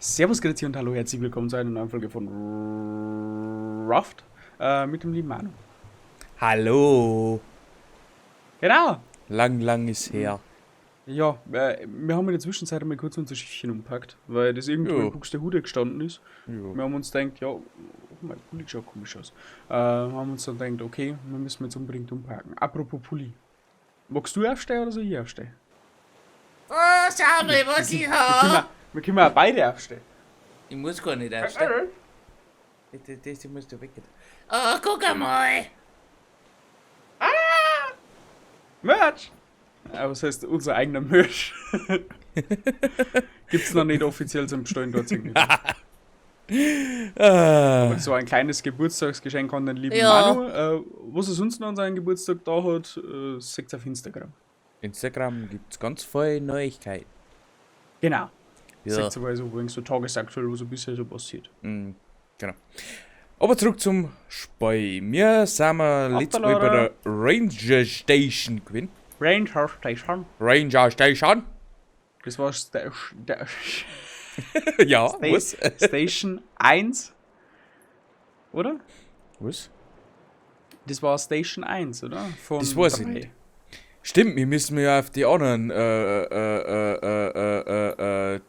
Servus, Grüezi und hallo, herzlich willkommen zu einer neuen Folge von Raft mit dem lieben Manu. Hallo. Genau. Lang, lang ist her. Ja, wir haben in der Zwischenzeit einmal kurz unser Schiffchen umpackt, weil das irgendwo in Buxtehude gestanden ist. Wir haben uns gedacht, ja, oh, mein Pulli schaut komisch aus. Haben uns dann gedacht, okay, wir müssen jetzt unbedingt umpacken. Apropos Pulli. Magst du aufstehen oder soll ich aufstehen? Oh, schau mal, was ich hab. Wir können auch beide aufstehen. Ich muss gar nicht aufstehen. Das musst du weg. Oh, guck einmal. Ah! Merch! Aber was heißt unser eigener Merch? Gibt's noch nicht offiziell zum Bestellen dort irgendwie. Ah. So ein kleines Geburtstagsgeschenk an den lieben Manu. Was er sonst noch an seinem Geburtstag da hat, seht's auf Instagram. Instagram gibt's ganz viele Neuigkeiten. Genau. Ja. Seht's aber so, übrigens so tagesaktuell, was so bisher so passiert. Genau. Aber zurück zum Spiel. Wir sind wir letztes Mal bei der Ranger Station gewesen. Ranger Station. Ranger Station. Das war Ja, was? Station 1. Oder? Was? Das war Station 1, oder? Von Das weiß ich drei. nicht. Stimmt, wir müssen ja auf die anderen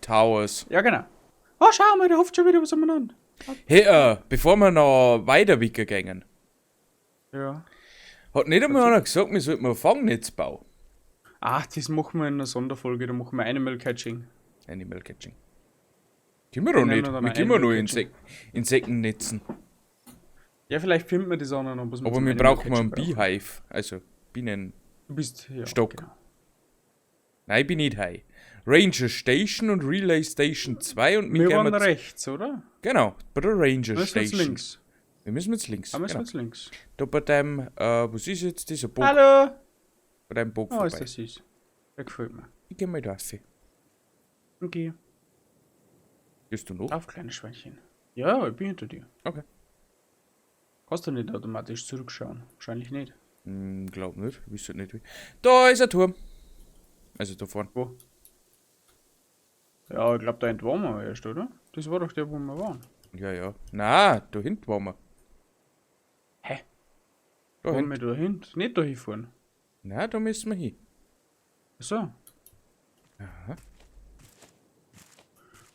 Towers. Ja, genau. Oh, schau mal, der hofft schon wieder was umeinander. Hey, bevor wir noch weiter gehen. Ja. Hat nicht einmal einer gesagt, wir sollten ein Fangnetz bauen? Ach, das machen wir in einer Sonderfolge, da machen wir Animal Catching. Animal Catching. Können wir doch Wir nehmen nicht. dann Wir ein können nur Animal Catching. Insektennetzen. Ja, vielleicht finden wir das auch noch, was wir Aber zum wir Animal brauchen mal einen Catching brauchen. Beehive, also Bienen. Du bist, ja, Stock. Genau. Nein, ich bin nicht high. Ranger Station und Relay Station 2 und Wir gehen waren jetzt rechts, oder? Genau, bei der Ranger Wir müssen jetzt Station. links. Wir müssen jetzt links. Da müssen Genau. wir jetzt links. Da bei deinem, was ist jetzt dieser Bock? Hallo! Bei deinem Bock Oh, vorbei. ist das süß. Der gefällt mir. Ich geh mal da rauf. Okay. Gehst du noch? Auf, kleines Schweinchen. Ja, ich bin hinter dir. Okay. Kannst du nicht automatisch zurückschauen? Wahrscheinlich nicht. Glaub nicht. Wüsste nicht wie. Da ist ein Turm. Also da vorne. Wo? Ja, ich glaub, da hinten waren wir erst, oder? Das war doch der, wo wir waren. Ja, ja. Na, da hinten waren wir. Hä? Da Waren hinten. wir da hinten? Nicht da hinfahren? Na, da müssen wir hin. Ach so. Aha.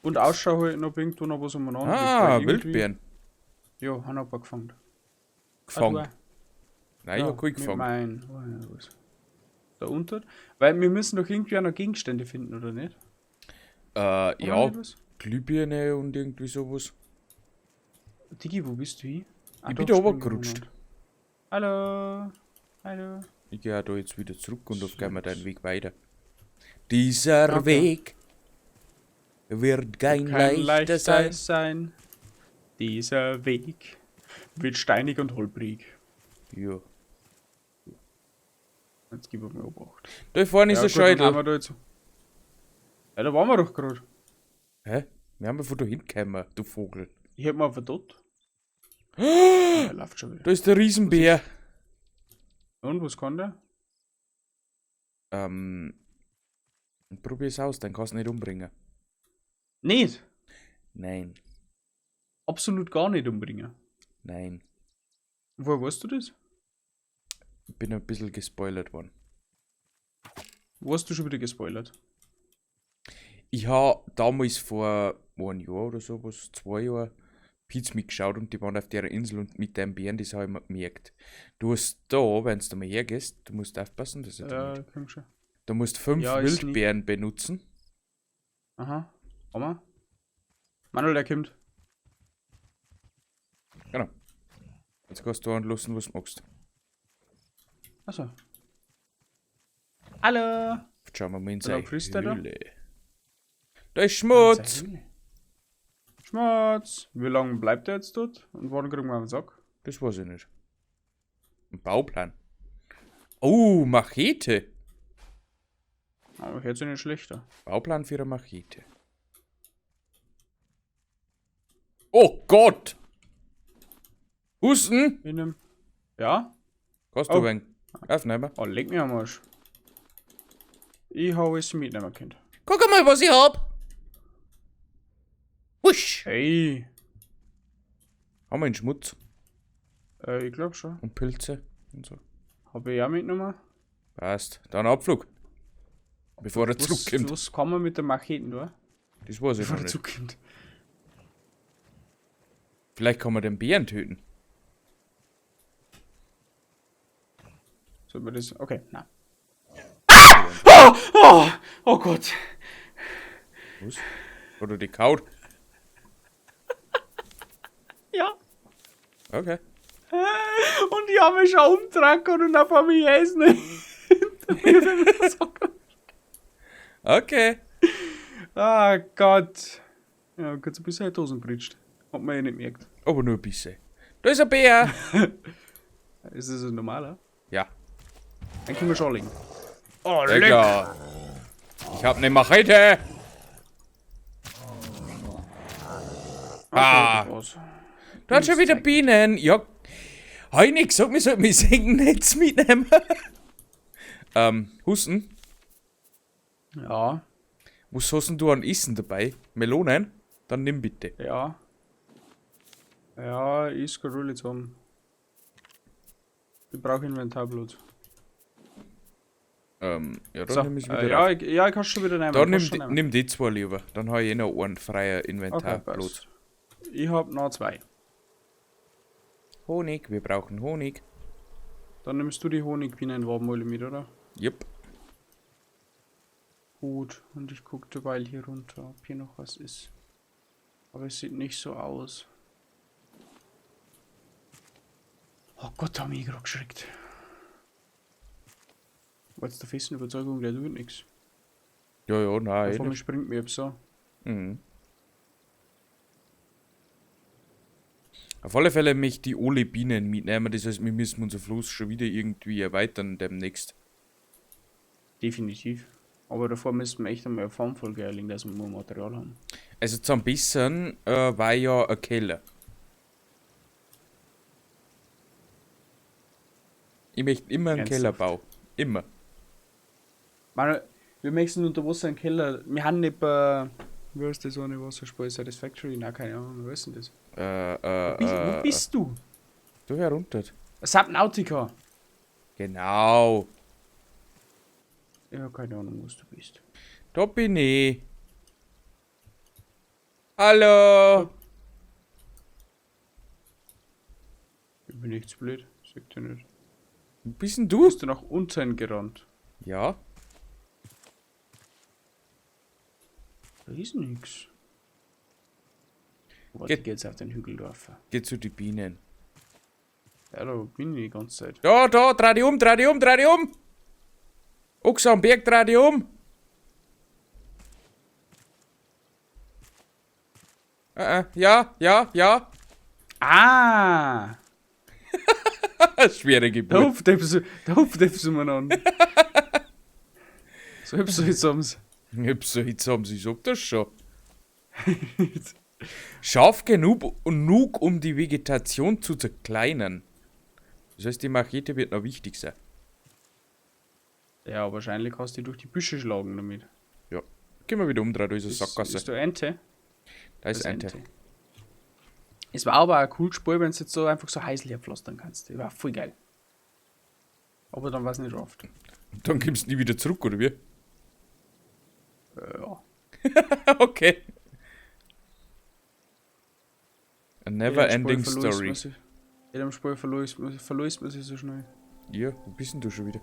Und Ausschau halten, ob irgendwo noch was umeinander liegt, Ah, weil irgendwie Wildbären. Ja, haben ein paar gefangen. Gefangen. Ah, du auch. Nein, ich Ja, hab keinen mit gefangen. Mein, oh, ja, was. Da unten. Weil wir müssen doch irgendwie auch noch Gegenstände finden, oder nicht? Oder Ja, nicht was? Glühbirne und irgendwie sowas. Digi, wo bist du hin? Ah, Ich doch, bin da springen wir runtergerutscht. umeinander. Hallo. Hallo. Ich geh auch da jetzt wieder zurück und auf gehen wir So. deinen Weg weiter. Dieser Okay. Weg wird kein, Kein leichter leichter sein. sein. Dieser Weg wird steinig und holprig. Ja. Jetzt gib mir Obacht. Da vorne ist Ja, ein gut, dann Scheitel. haben wir da jetzt. Ja, da waren wir doch grad. Hä? Wir haben ja von da hingekommen, du Vogel. Ich hätt mal verdott. Er läuft schon wieder. Da ist der Riesenbär. Und, was kann der? Probier's aus, dann kannst du nicht umbringen. Nicht? Nein. Absolut gar nicht umbringen. Nein. Woher weißt du das? Ich bin ein bisschen gespoilert worden. Wo hast du schon wieder gespoilert? Ich hab damals vor einem Jahr oder sowas, 2 Jahren, Pizza mitgeschaut und die waren auf der Insel und mit deinem Bären, das hab ich mir gemerkt. Du hast da, wenn du mal hergehst, du musst aufpassen, dass er da Ja, nicht. komm schon. Du musst 5 Ja, ist nie- Wildbären benutzen. Aha. Hammer. Manuel, der kommt. Genau. Jetzt kannst du anlassen, was du magst. Achso. Hallo! Jetzt schauen wir mal in Wie lange seine frisst der da? Höhle. Da ist Schmutz! Schmutz! Wie lange bleibt er jetzt dort? Und wann kriegen wir einen Sack? Das weiß ich nicht. Ein Bauplan. Oh, Machete! Aber hört sich nicht schlechter. Bauplan für eine Machete. Oh Gott! Husten! In einem. Ja? Kannst Oh. du ein aufnehmen? Oh, leg mich am Arsch. Ich hab alles mitnehmen können. Guck mal, was ich hab! Husch! Hey. Haben wir einen Schmutz? Ich glaub schon. Und Pilze und so. Hab ich auch mitgenommen. Passt. Dann Abflug. Bevor er zurückkommt. Was kann man mit der Macheten da? Das weiß ich Bevor noch er nicht. zurückkommt. Vielleicht kann man den Bären töten. Soll man das? Okay, nein. Ah! Oh, oh, oh Gott. Was? Oder die kaut? Ja. Okay. Und ich habe mich schon umgetragen und auf einmal essen. Okay. Ah Gott. Ja, kurz ein bisschen in die Hosen gebritscht. Hat man ja nicht gemerkt. Aber nur ein bisschen. Da ist ein Bär. Ist das ein normaler? Ja. Dann können wir schon legen. Oh, Sehr klar. Ich hab ne Machete. Ah. Okay, das war's. Da hat schon wieder Bienen. Ja. Hab ich nicht gesagt, wir sollten mein Sägennetz mitnehmen? Husten. Ja, Was hast denn du an Essen dabei? Melonen? Dann nimm bitte. ja. Ja, ich gerade zusammen. Ich brauche Inventarblut. Ja, dann So, nimm ich wieder ja, rauf. ich, ja, ich kann schon wieder nehmen. Dann kannst schon nehmen. nimm die zwei lieber. Dann habe ich eh noch einen freien Okay, Inventarplatz. passt. Ich hab noch zwei. Honig, wir brauchen Honig. Dann nimmst du die Honigbienenwabenwolle mit, oder? Jupp. Gut, und ich guck derweil hier runter, ob hier noch was ist. Aber es sieht nicht so aus. Oh Gott, da hab ich gerade geschreckt. War jetzt der festen Überzeugung, der tut nichts. Ja, ja, nein. Eh Vor mir nicht. springt mir so. Mhm. Auf alle Fälle möchte ich alle Bienen mitnehmen, das heißt, wir müssen unser Fluss schon wieder irgendwie erweitern demnächst. Definitiv. Aber davor müssten wir echt einmal eine Farmfolge erlegen, dass wir mehr Material haben. Also zum Bisschen war ja ein Keller. Ich möchte immer einen Ernsthaft? Kellerbau. Immer. Manu, wir möchten unter Wasser einen Keller. Wir haben nicht bei. Wie heißt das ohne Wasserspiel? Satisfactory? Nein, keine Ahnung, was ist denn das? Wo bist du? Du herunter. Subnautica! Genau. Ich hab keine Ahnung, wo du bist. Da bin ich. Hallo. Ich bin nicht zu blöd, sagt er nicht. Wo bist denn du? Bist du nach unten gerannt? Ja. Da ist nix. Warte, ich geh jetzt auf den Hügel drauf. Geh zu die Bienen. Ja, da bin ich die ganze Zeit. Da, da, dreh dich um, dreh dich um, dreh dich um. Ochs am Berg, dreh dich um. Ja, ja, ja. Ah! Schwere Da Geburt. hupft etwas umeinander. So hübsch jetzt haben's. Ich so, jetzt haben sie, ich sag das schon. Scharf genug, genug, um die Vegetation zu zerkleinern. Das heißt, die Machete wird noch wichtig sein. Ja, wahrscheinlich kannst du dich durch die Büsche schlagen damit. Ja. Gehen wir wieder umdrehen, da ist eine Sackgasse. Ist da Ente? Da ist Ente. Es war aber auch ein cooles Spiel, wenn du jetzt so einfach so heiß pflastern kannst. Das war voll geil. Aber dann war es nicht oft. Dann kommst du nie wieder zurück, oder wie? Ja. Okay. A never In dem ending Spiel verlierst story. man sich- In dem Spiel verlierst man sich so schnell. Ja, wo bist denn du schon wieder?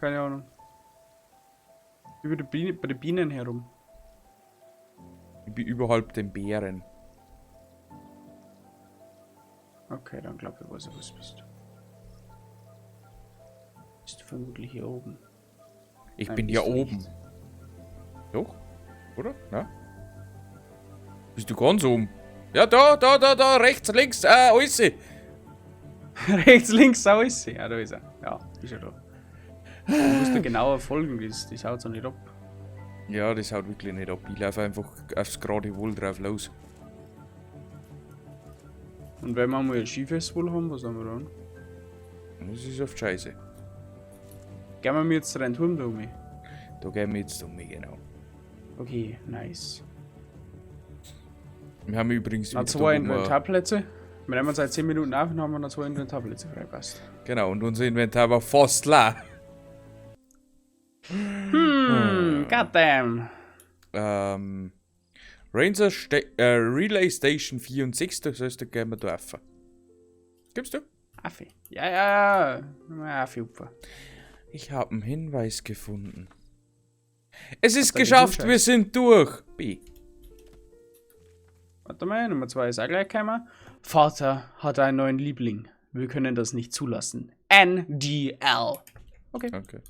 Keine Ahnung. Über die Biene, bei den Bienen herum. Ich bin überhalb den Bären. Okay, dann glaub ich, weiß ich, was du bist. Bist du vermutlich hier oben? Ich Nein, bin bist hier du oben. nicht. Doch? Oder? Na? Bist du ganz oben? Ja, da, da, da, da, rechts, links, alles. Rechts, links, alles. Ja, da ist er. Ja, ist er da. Du musst da genauer folgen, das haut so nicht ab. Ja, das haut wirklich nicht ab. Ich laufe einfach aufs gerade Wohl drauf los. Und wenn wir mal ein Skifestival haben, was haben wir dann? Das ist oft scheiße. Gehen wir jetzt rein Turm da um? Da gehen wir jetzt um, genau. Okay, nice. Wir haben übrigens Noch zwei Inventarplätze. Wir nehmen seit 10 Minuten auf und haben wir noch 2 Inventarplätze freipasst. Genau, und unser Inventar war fast leer. Goddamn. Ranger Relay Station 4 und 6, das heißt, da gehen wir da rauf. Gibst du? Affe. Ja, ja, ja. Affe hupfen. Ich hab einen Hinweis gefunden. Es ist Hat er geschafft, gefunden? wir sind durch. B. Warte mal, Nummer 2 ist auch gleich gekommen. Vater hat einen neuen Liebling. Wir können das nicht zulassen. NDL. Okay. Okay.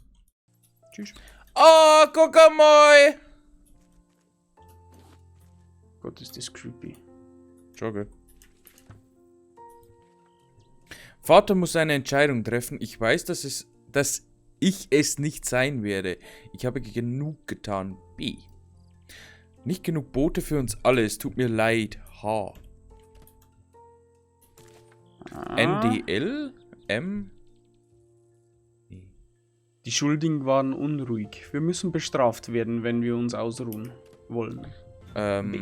Tschüss. Oh, guck einmal! Gott, ist das creepy. Schon, gell? Vater muss eine Entscheidung treffen. Ich weiß, dass ich es nicht sein werde. Ich habe genug getan. B. Nicht genug Boote für uns alle. Es tut mir leid. H. Ah. NDL? M? Nee. Die Schuldigen waren unruhig. Wir müssen bestraft werden, wenn wir uns ausruhen wollen. B.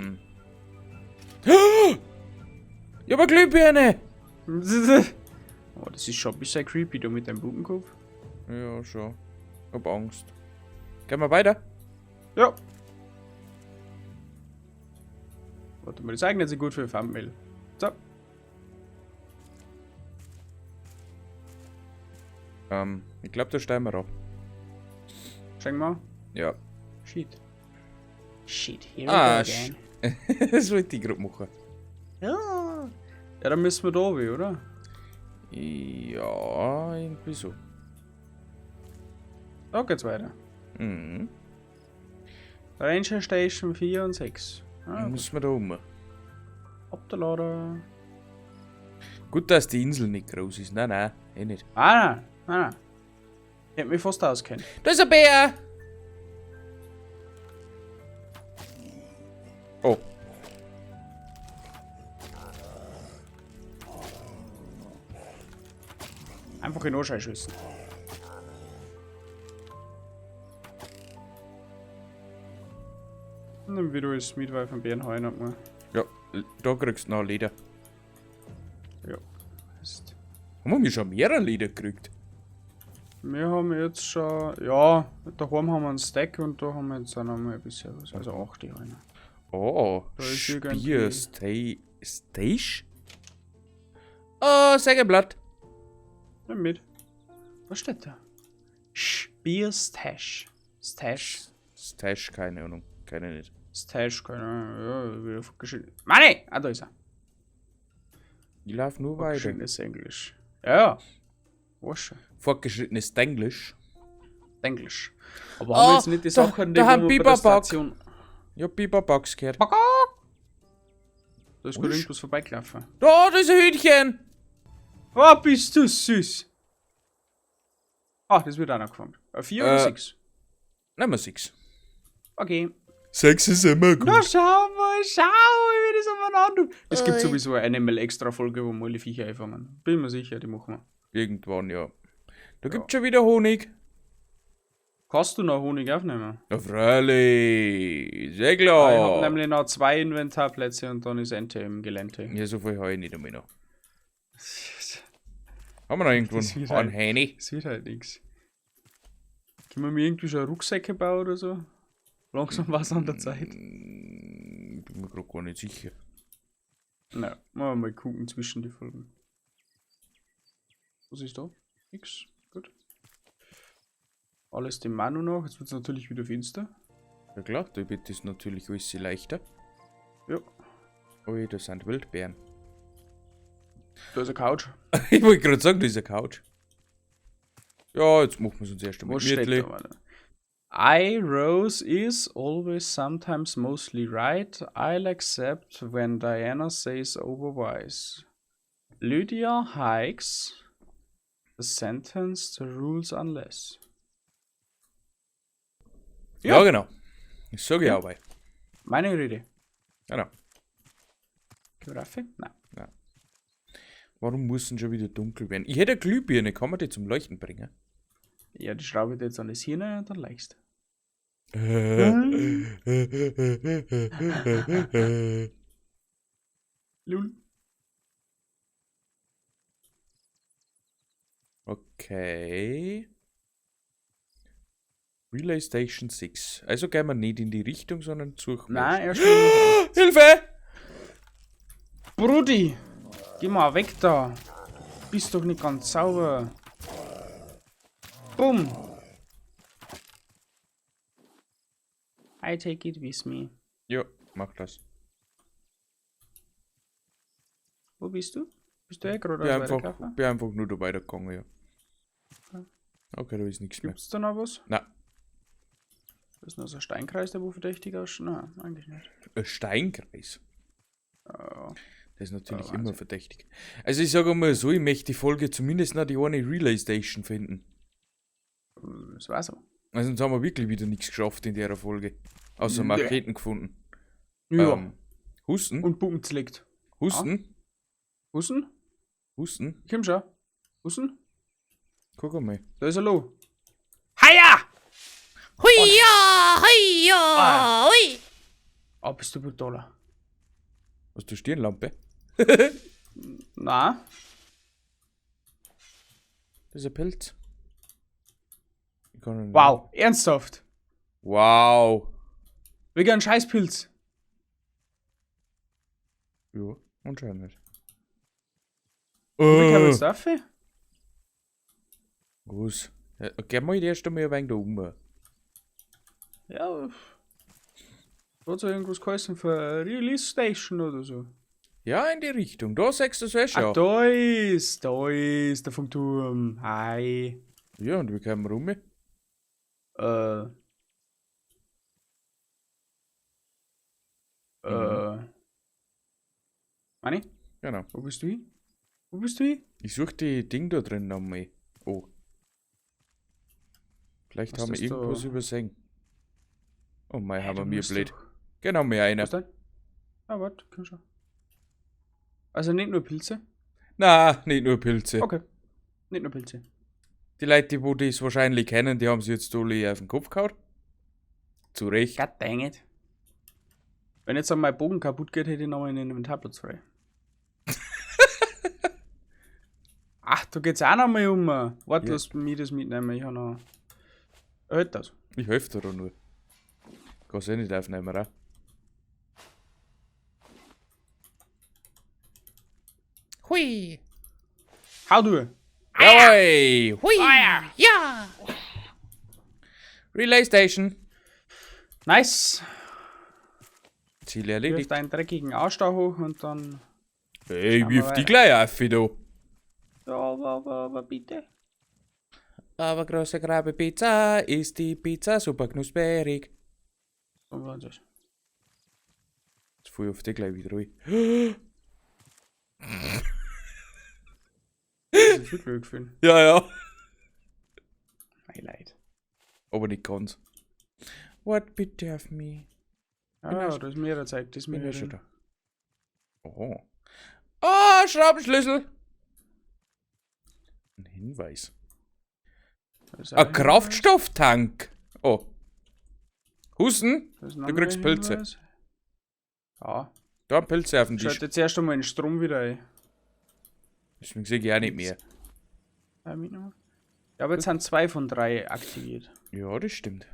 Ja, aber Glühbirne! Oh, das ist schon ein bisschen creepy, da mit deinem Bubenkopf. Ja, schon. Hab Angst. Gehen wir weiter? Ja. Warte mal, das eignet sich gut für Thumbnail. So. Ich glaub, da steigen wir ab. Schau mal. Ja. Shit. Shit, here Ah, we go again. das wollte ich grad machen. Ja. Ja, dann müssen wir da runter, oder? Ja, irgendwie so. Da geht's weiter. Mhm. Ranger Station 4 und 6. Ah, Dann müssen wir da rum. Ab der Lade. Gut, dass die Insel nicht groß ist. Nein, nein, eh nicht. Ah, nein, nein, nein. Ich hätte mich fast auskennen. Da ist ein Bär! Oh. Einfach in Ohrschei schießen. Und dann wieder ist mit, weil von Bären heulen hat man. Ja, da kriegst du noch Leder. Ja. Passt. Haben wir schon mehrere Leder gekriegt? Wir haben jetzt schon, ja, daheim haben wir einen Stack und da haben wir jetzt auch noch mal ein bisschen was. Also 8 einer. Oh, Da ist irgendwie Spier Stage? Oh, Sägeblatt. Nimm mit. Was steht da? Spier Stash. Stash. Stash, keine Ahnung. Keine nicht. Stash, keine Ahnung. Ja, wieder fortgeschritten. Manni! Ah, da ist er. Ich lauf nur weiter. Fortgeschrittenes Englisch. Ja, ja. Was schon. Fortgeschrittenes Englisch. Englisch. Aber haben wir Oh, jetzt nicht die da- Sachen, die da haben wo wir bei der Biberbock. Station... Ja, Biberbugs gehört. Da ist gerade Uisch. irgendwas vorbeigelaufen. Da, da ist ein Hühnchen! Oh, bist du süß! Ah, das wird auch noch gefangen. 4 oder 6? Nehmen wir 6. Okay. 6 ist immer gut. Na, schau mal, schau mal, wie das umeinander tut. Es gibt Ui. sowieso eine Animal Extra Folge, wo wir alle Viecher einfangen. Bin mir sicher, die machen wir. Irgendwann, ja. Da gibt's schon wieder Honig. Kannst du noch Honig aufnehmen? Na freilich, sehr klar. Ich hab nämlich noch 2 Inventarplätze und dann ist Ente im Gelände. Ja, so viel habe ich nicht einmal noch. Haben wir noch irgendwo Das wird einen halt- Heini? Das wird halt nix. Können wir mir irgendwie schon Rucksäcke bauen oder so? Langsam war's an der Zeit. Bin mir grad gar nicht sicher. Na, mal gucken zwischen die Folgen. Was ist da? Nix. Gut. Alles dem Manu noch. Jetzt wird's natürlich wieder finster. Ja klar, da wird es natürlich alles leichter. Ja. Ui, das sind Wildbären. Da ist eine Couch. Ich wollte gerade sagen, da ist eine Couch. Ja, jetzt machen wir es uns erst einmal Was steht gemütlich. da? Warte. I, Rose, is always sometimes mostly right. I'll accept when Diana says otherwise. Lydia hikes the sentence, the rules unless. Ja, genau. Ich sage ja aber. Meine Rede. Genau. Können wir rauf? Nein. Nein. Warum muss denn schon wieder dunkel werden? Ich hätte eine Glühbirne, kann man die zum Leuchten bringen? Ja, die schraube ich jetzt an das Hirn und dann leuchtet. Lul. Okay. Relay Station 6. Also gehen wir nicht in die Richtung, sondern suchen wir. Nein, erst mal. Hilfe! Brudi! Geh mal weg da! Bist doch nicht ganz sauber. Bumm! I take it with me. Ja, mach das. Wo bist du? Bist du eh gerade Bin weitergelaufen? einfach nur da weitergegangen, ja. Okay, da ist nichts mehr. Gibt's da noch was? Nein. Da ist noch so ein Steinkreis, der wo verdächtig ausschaut. Nein, eigentlich nicht. Ein Steinkreis? Ja. Das ist natürlich Ja, immer Wahnsinn. verdächtig. Also ich sage mal so, ich möchte die Folge zumindest noch die eine Relay Station finden. Das war so. Also sonst haben wir wirklich wieder nichts geschafft in der Folge. Außer Nee. Macheten gefunden. Ja. Husten? Und Puppen zerlegt. Husten? Husten? Husten? Ich komm schon. Husten? Guck mal. Da ist er lo. Heia! Huia, huia, hui. Ah, bist du brutaler. Hast du Stirnlampe? Na, Das ist ein Pilz. Ich kann ihn wow, ernsthaft. Wow. Wegen einem Scheißpilz. Ja, anscheinend. Wie kann man jetzt rauf? Was? Ja, geh mal erst einmal ein wenig da um. Ja. Hat so irgendwas geheißen für Release Station oder so. Ja, in die Richtung. Da sagst du es eh schon. Ah, da ist der Funkturm. Hi. Ja, und wie kommen wir rum? Manni, Genau. wo bist du hin? Wo bist du hin? Ich suche die Ding da drin nochmal. Oh. Vielleicht Was haben wir ist das irgendwas da? übersehen. Oh mei, Hey, haben du wir mir musst blöd. doch- Genau, mir einer. Was denn? Ah, warte, komm schon. Also nicht nur Pilze? Na, nicht nur Pilze. Okay. Nicht nur Pilze. Die Leute, die wo das wahrscheinlich kennen, die haben sich jetzt alle auf den Kopf gehauen. Zu Recht. God dang it. Wenn jetzt mein Bogen kaputt geht, hätte ich noch einen Inventarplatz frei. Ach, da geht's auch noch mal um. Warte, Ja. lass mich das mitnehmen. Ich hab noch. Erhöht das. Ich helfe dir da nur. Kannst eh nicht aufnehmen, oder? Hui. Hau du! Jawohl! Hui. Ja. Relay Station. Nice! Ziel Wirf erledigt. deinen dreckigen Arsch da hoch und dann. Ey, Schauen wir wirf die weiter. gleich auf, da. Ja, aber bitte. Aber große Grabe Pizza ist die Pizza super knusperig. So war das. Jetzt fahr ich auf die gleich wieder rein. Das ist wirklich gefühlt. Ja, ja. Highlight. Aber nicht ganz. What bitte auf me? Ah, da ist mehr Zeug, das ist Bin mir ja schon da. Oh. Oh, Schraubenschlüssel! Ein Hinweis. Ein Kraftstofftank! Oh. Husten, du kriegst Pilze. Ja. Da haben Pilze auf dem Tisch. Schalte jetzt erst einmal den Strom wieder ein. Deswegen sehe ich auch nicht mehr. Ja, mitnehmen. Ja, aber jetzt sind 2 von 3 aktiviert. Ja, das stimmt.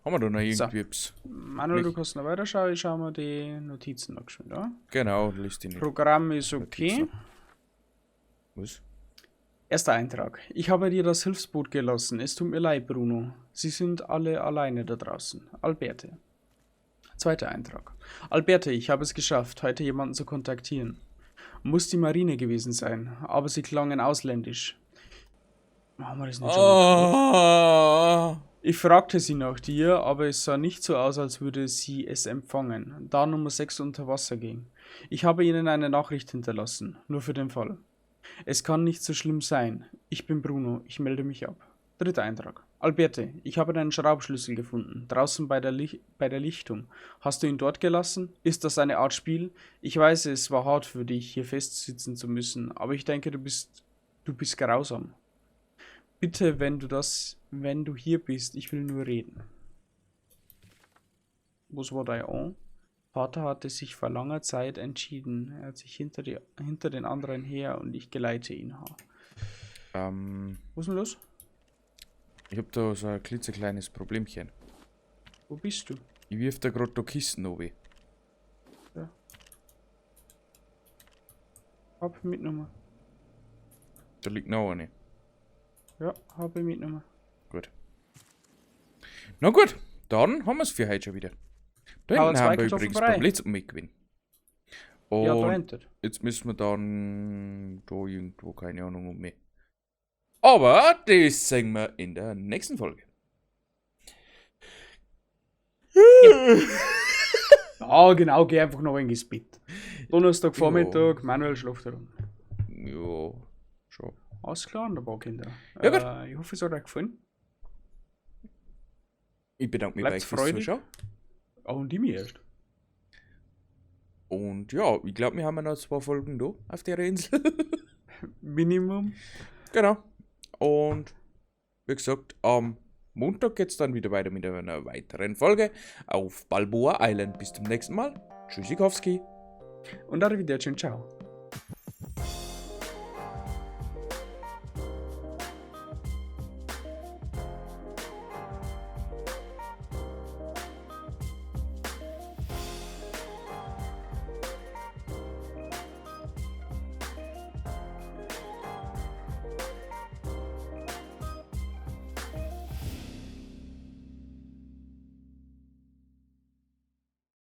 Haben wir da noch So. irgendwie etwas? Manuel, du kannst noch weiterschauen. Ich schaue mir die Notizen noch geschwind an. Genau, liest die nicht. Programm ist okay. Notizen. Was? Erster Eintrag. Ich habe dir das Hilfsboot gelassen. Es tut mir leid, Bruno. Sie sind alle alleine da draußen. Alberte. Zweiter Eintrag. Alberte, ich habe es geschafft, heute jemanden zu kontaktieren. Muss die Marine gewesen sein, aber sie klangen ausländisch. Machen wir das nicht schon mal? Oh. Ich fragte sie nach dir, aber es sah nicht so aus, als würde sie es empfangen, da Nummer 6 unter Wasser ging. Ich habe ihnen eine Nachricht hinterlassen, nur für den Fall. Es kann nicht so schlimm sein. Ich bin Bruno, ich melde mich ab. Dritter Eintrag. Alberte, ich habe deinen Schraubschlüssel gefunden, draußen bei der, Lichtung. Hast du ihn dort gelassen? Ist das eine Art Spiel? Ich weiß, es war hart für dich, hier festsitzen zu müssen, aber ich denke, du bist grausam. Bitte, wenn du hier bist, ich will nur reden. Was war dein an? Vater hatte sich vor langer Zeit entschieden. Er hat sich hinter den anderen her und ich geleite ihn. Ha. Was ist denn los? Ich hab da so ein klitzekleines Problemchen. Wo bist du? Ich wirf da grad da Kisten runter. Ja. Hab mitgenommen. Da liegt noch eine. Ja, hab ich mitgenommen. Gut. Na gut, dann haben wir's für heute schon wieder. Da hinten haben wir übrigens beim letzten Mal gewonnen. Ja, da Und hinten. jetzt müssen wir dann da irgendwo, keine Ahnung, um mich. Aber das sehen wir in der nächsten Folge. Ja. Ja, genau, geh einfach noch ins Bett. Donnerstag Vormittag, Manuel schläft herum. Ja, schon. Alles klar, der Kinder. Ja, gut. Ich hoffe, es hat euch gefallen. Ich bedanke mich bei Bleibt euch fürs freudig. Zuschauen. Oh, und ich mich erst. Und ja, ich glaube, wir haben ja noch 2 Folgen da auf der Insel. Minimum. Genau. Und wie gesagt, am Montag geht's dann wieder weiter mit einer weiteren Folge auf Balboa Island. Bis zum nächsten Mal. Tschüssikowski. Und arrivederci und ciao.